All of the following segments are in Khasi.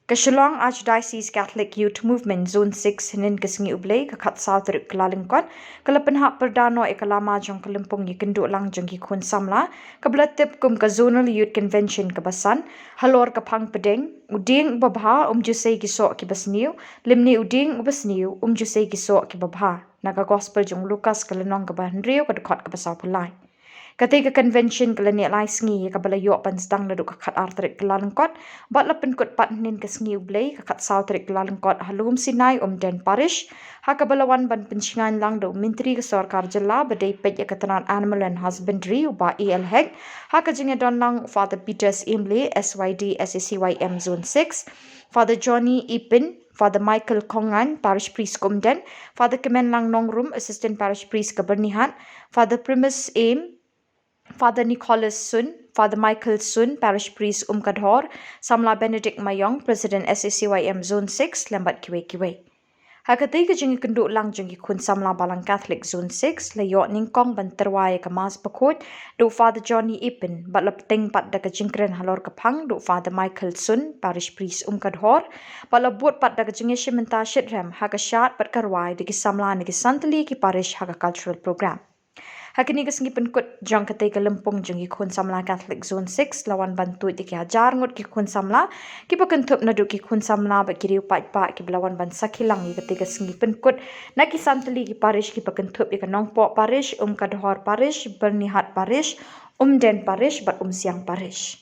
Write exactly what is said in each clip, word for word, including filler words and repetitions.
Ka Shillong Archdiocese Catholic Youth Movement Zone six, hynnin ka sngi U Blei ka khatsaw tarik Kyllalyngkot, ka la pynhap pyrda noh ïa ka lama jong ka lympung ïakynduh lang jong ki khun samla, kaba la tip kum ka Zonal Youth Convention kaba san, halor ka phang pdeng: U dieng uba bha um ju sei ki soh kiba sniew, lymne u dieng uba sniew um ju sei ki soh kiba bha, na ka Gospel jong u Lukas ka lynnong kaba hynriew ka dkhot kaba sawphew lai. Katei ka convention ka la neh lai sngi, ïa kaba la ïoh ban sdang naduh ka khatar tarik Kyllalyngkot, bad la pynkut pat hynnin ka sngi U Blei ka khatsaw tarik Kyllalyngkot ha Lum Sinai Umden Parish, ha kaba la wan ban pynshngaiñ lang da u Myntri ka Sorkar Jylla ba dei peit ïa ka tnat Animal and Husbandry, u Bah A L Hek, ha ka jingïadon lang u Father Peter Syiemlieh, S Y D, S A C Y M Zone six, Father Johnny Ipin, Father Michael Khongaiñ, Parish Priest Umden, Father Kmenlang Nongrum, Assistant Parish Priest ka Byrnihat, Father Primus Syiem, Father Nicholas Sun, Father Michael Sun, Parish Priest Umkadhor, Samla Benedict Mayong, President S A C Y M Zone six, lem bad kiwei kiwei. Ha katei ka jingïakynduh lang jong ki khun samla Balang Catholic Zone six, la ïoh nyngkong ban tyrwa ïa ka Mass Bakhuid da u Father Johnny Ipin, bad la pteng pat da ka jingkren halor ka phang da u Father Michael Sun, Parish Priest Umkadhor, bad la bud pat da ka jingïashim bynta shitrhem ha ka shad bad ka rwai da ki samla na ki san tylli ki parish ha ka cultural program. Ha kine ki sngi pynkut jong katei ka lympung jong ki khun samla Catholic Zone six, la wan ban tuid ïa ki hajar ngut ki khun samla kiba kynthup naduh ki khun samla bad ki riew paidbah kiba la wan ban sakhi lang ïa katei ka sngi pynkut na ki san tylli ki parish kiba kynthup ïa ka Nongpoh Parish, Umkadhor Parish, Byrnihat Parish, Umden Parish bad Umsiang Parish.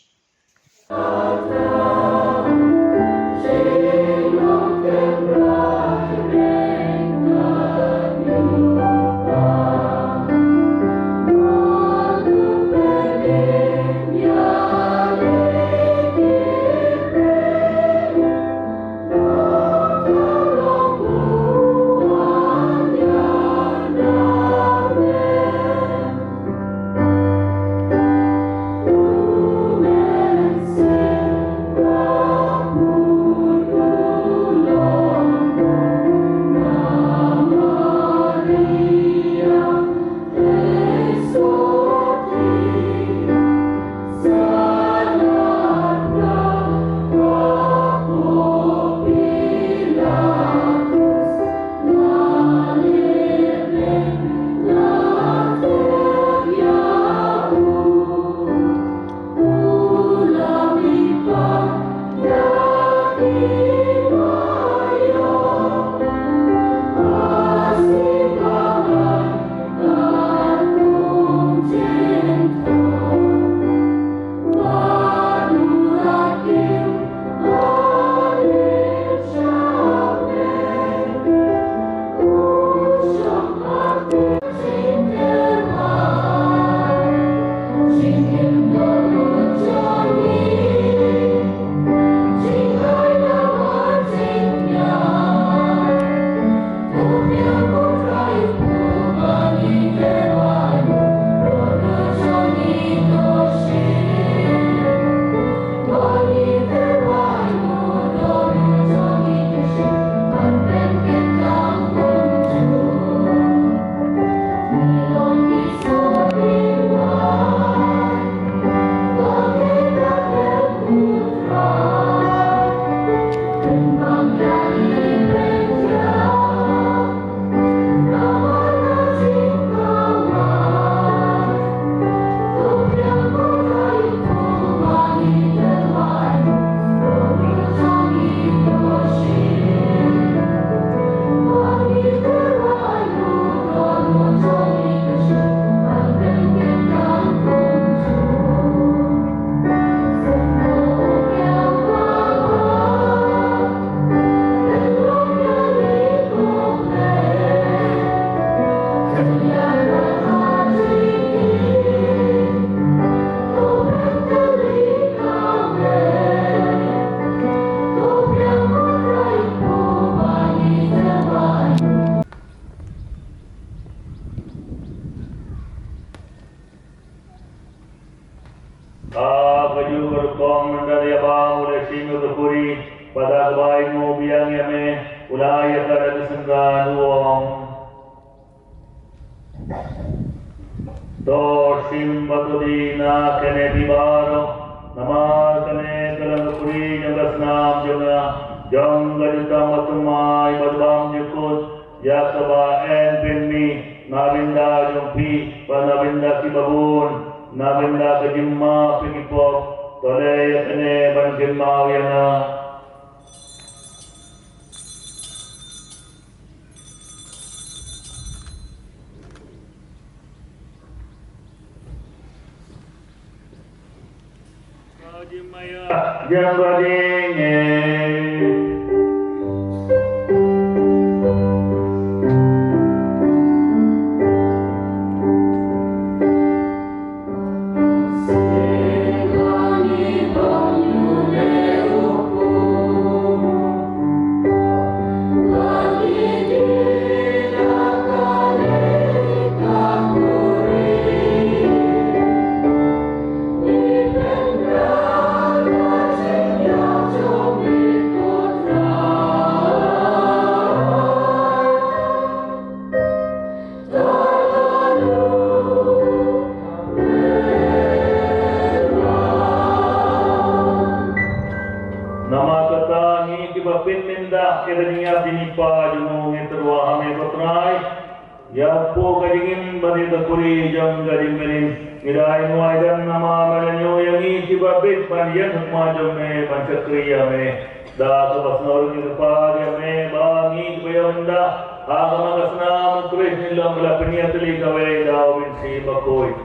Ka kajuh ka rukom, mynta ïa ba u la shim ïa ka kuri, bad da kaba ainguh biang ïa me, u la ïa ka da ka synran u ong. To shim bad to die na kane phi baroh, namar kane ka long ka kuri jong ka Nam jong nga, jong ka jutang ba thymmai bad bymjukut, ïa kaba yn pynmih na bynta jong phi bad na bynta kiba bun, na bynta ka jingmap ïa ki pop. To leh ïa kane ban kynmaw ïa nga. Namar kata ngi kiba pynmyndah ïa ka jingïap jingïaid jong u ngi tyrwa ha me ko Trai. Ïa pud ka jingim bad ïa ka kuri jong ka jingim. Ngi da ai nguai ïa namar ba me la ñiew ïa ngi kiba bit ban ïeng ha khmat jong me ban shakri ïa me. Da kaba sngewbha ngi kyrpad ïa me ba ngi kiba ïeng da ha ka man ka snam u Khrist ngi long ba la pynïaid tylli kawei da u Mynsiem Bakhuid.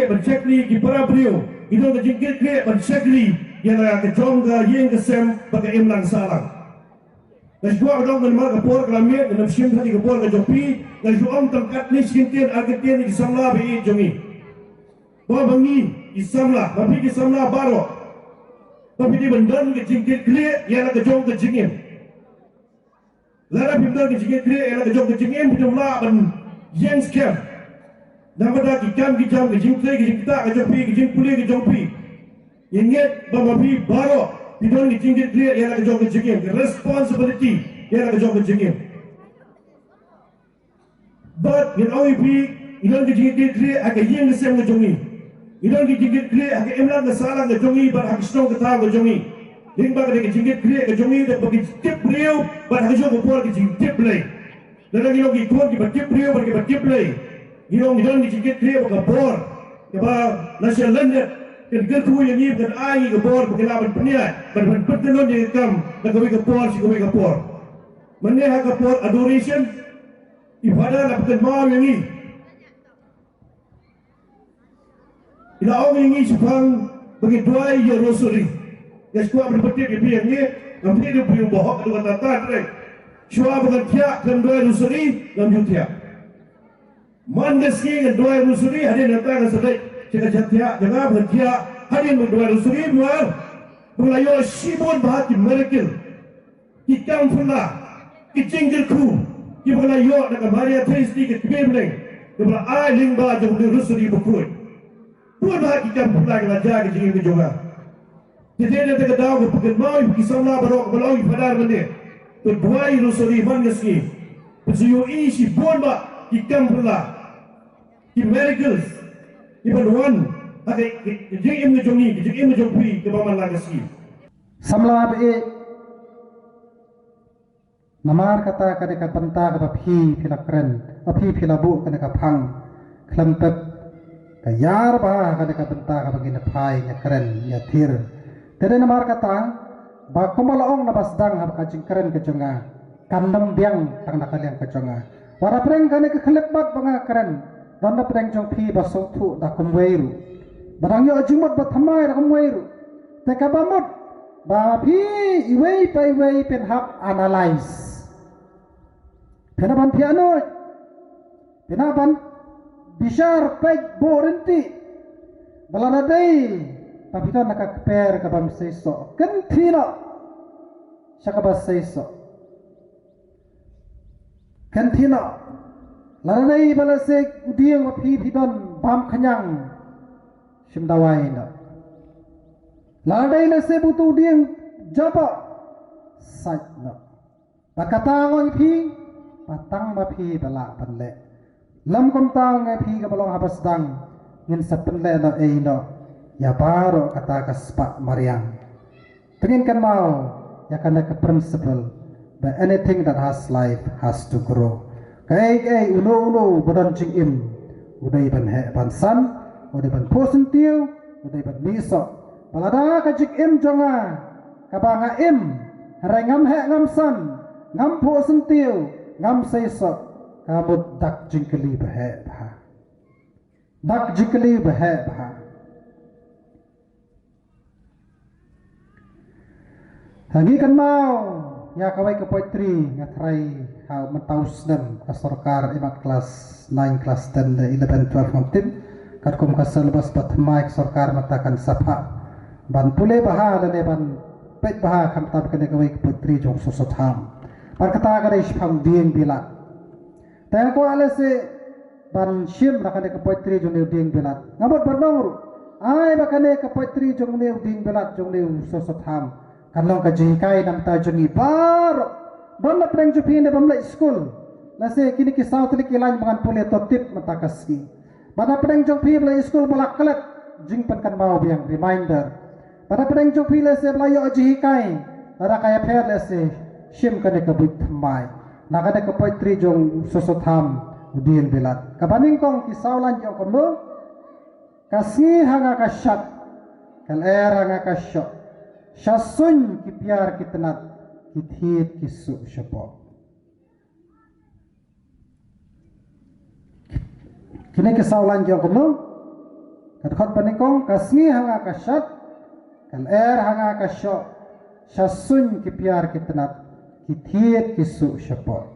Ban shakri ki para briew, ki don ka jingkit krieh ban shakri ïa la ka jong ka ïing ka sem bad ka imlang sahlang. Nga shu kwah ban ong namar ka por ka la miet, ngam shim ha ka por ka jong phi, nga shu ong tang katne shi kyntien ar kyntien ïa ki samla ba ïeit jong ngi. Ba ma ngi ki samla, ma phi ki samla baroh, ba phi dei ban don ka jingkit krieh ïa la ka jong ka jingim. Lada phim don ka jingkit krieh ïa la ka jong ka jingim, phim lah ban ïeng skhem. Namar da ki kam ki jam, ka jingtrei ka jingktah ka jong phi, ka jingpule ka jong phi, ïa ngeit ba ma phi baroh phi don ka jingkit krieh ïa la ka jong ka jingim, ka responsibility ïa la ka jong ka jingim. Bad ngin ong ïa phi, ngi don ka jingkit krieh ha ka ïing ka sem ka jong ngi. Ngi don ka jingkit krieh ha ka imlang ka sahlang ka jong ngi bad ha ka shnong ka thaw ka jong ngi. Lyngba ka dei ka jingkit krieh ka jong ngi da ba ka jingtip briew bad ha ka jong ka por ka jingtip Blei. Lada ngi long ki khun kiba tip briew bad kiba tip Blei, ngi long ngi don ka jingkit krieh bad ka bor kaba la sha lyndet. Kan kyrkhu ïa ngi, kan ai ngi ka bor ba ngi lah ban pynïaid, ban, ban pyntyllun ïa ka kam na kawei ka por sha kawei ka por. Mynne ha ka por adoration, i Father la pynkynmaw ïa ngi. I la ong ïa ngi shaphang ba ngin duwai ïa Rosary. Nga shu kwah ban pyntip ïa phi hangne, ngam phi dei u briew ba hok haduh katta katta. Shuwa ba ngan thiah khlem duwai Rosary, ngam ju thiah. Man ka sngi ngan duwai Rosary, hadien nangta ngan sa leit Ka jingthiah jong nga ban thiah hadien ba duwai rosary, ba nga la ïoh shibun bha ki miracle, ki kam phylla, ki jingkyrkhu kiba nga la ïoh na ka Maria Theisotti, ka Kmie bneng, kaba la ai lyngba jong u rosary bakhuid. Bun bha ki kam phylla ki la jia ha ka jingim ka jong nga. Te dei na kata ka daw ka pynkynmaw ïa ki samla baroh, kaba long ïa ki Father mynne, to duwai rosary man ka sngi, ba sa ïohi shibun bha ki kam phylla, ki miracles kiban wan ha ka jingim ka jong ngi, ka jingim ka jong phi kaba man la ka sngi. Samla ba ïeit, namar kata ka dei ka bynta kaba phi phi la kren, ba phi phi la buh kane ka phang khlem pep, ka ïar bha kane ka bynta kaba ngin ïa phai, ïa kren, ïa thied. Te dei namar kata ba kumba la ong na ba sdang ha ka jingkren ka jong nga, kan ym biang tang na ka liang ka jong nga. Wat la pdeng kane ka khyllipmat ba nga kren, don na pdeng jong phi ba sngewthuh da kumwei ruh, ba dang ïoh jingmut ba thymmai da kumwei ruh. Te kaba mut ba phi iwei pa iwei phin hap analyze. Phin hap ban thiah noh, phin hap ban bishar, peit, buh ryntih. Ba lada dei ba phi don ha ka kper ka bym seisoh, kynthih noh sha kaba seisoh. Kynthih noh. Lada dei ba lehse u dieng ba phi phi don bam khñiang, shim dawai noh. Lada dei lehse ba uto u dieng jaba, sait noh. Bad kata nga ong ïa phi, ba tang ma phi ba lah ban leh. Lym kumta nga ong ïa phi, kaba long ha ba sdang, ngin sa pynleh noh ei noh ïa baroh kata ka spah mariang. Te ngin kynmaw ïa kane ka principle ba anything that has life has to grow. Kaei kaei, uno uno ba don jingim, u dei ban heh ban san, u dei ban phuh syntiew, u dei ban mih soh. Ba lada ka jingim jong nga kaba nga im, hynrei ngam heh ngam san, ngam phuh syntiew, ngam sei soh, ka mut dak jingkylli ba heh bha. Dak jingkylli ba heh bha. Ha, ngi kynmaw ïa kawei ka poetry, nga tharai ha mynta u snem ka sorkar imat klas nine, klas ten, eleven, twelve ngam tip, katkum ka syllabus ba thymmai ka sorkar mynta kan sa phah ban pule bha lane ban peit bha khamtam kane kawei ka poetry jong u Soso Tham. Bad kata ka dei shaphang dieng bilat. Te nga kwah lehse ban shim na kane ka poetry jong une u dieng bilat. Nga mut ban ong ruh, ai ba kane ka poetry jong une u dieng bilat jong une u Soso Tham kan long ka jinghikai na bynta jong ngi baroh. Don na pdeng jong phi ne bym leit skul, lehse kine ki saw tylli ki lain ba ngan pule, to tip mynta ka sngi. Bad na pdeng jong phi ba la leit skul ba la klet, jingpynkynmaw biang, reminder. Bad na pdeng jong phi lehse ba la ïoh jinghikai, lada ka ïapher lehse, shim kane ka buit thymmai na kane ka poetry jong u Soso Tham, u dieng bilat. Kaba nyngkong ki saw lain ki ong kumno: Ka sngi ha nga ka shad, ka lyer ha nga ka shoh, sha suiñ ki piar ki tnat, ki thied ki suh shapoh. Kine ki saw lain ki ong kumno? Ka dkhot ba nyngkong: Ka sngi ha nga ka shad, ka lyer ha nga ka shoh, sha suiñ ki piar ki tnat, ki thied ki suh shapoh.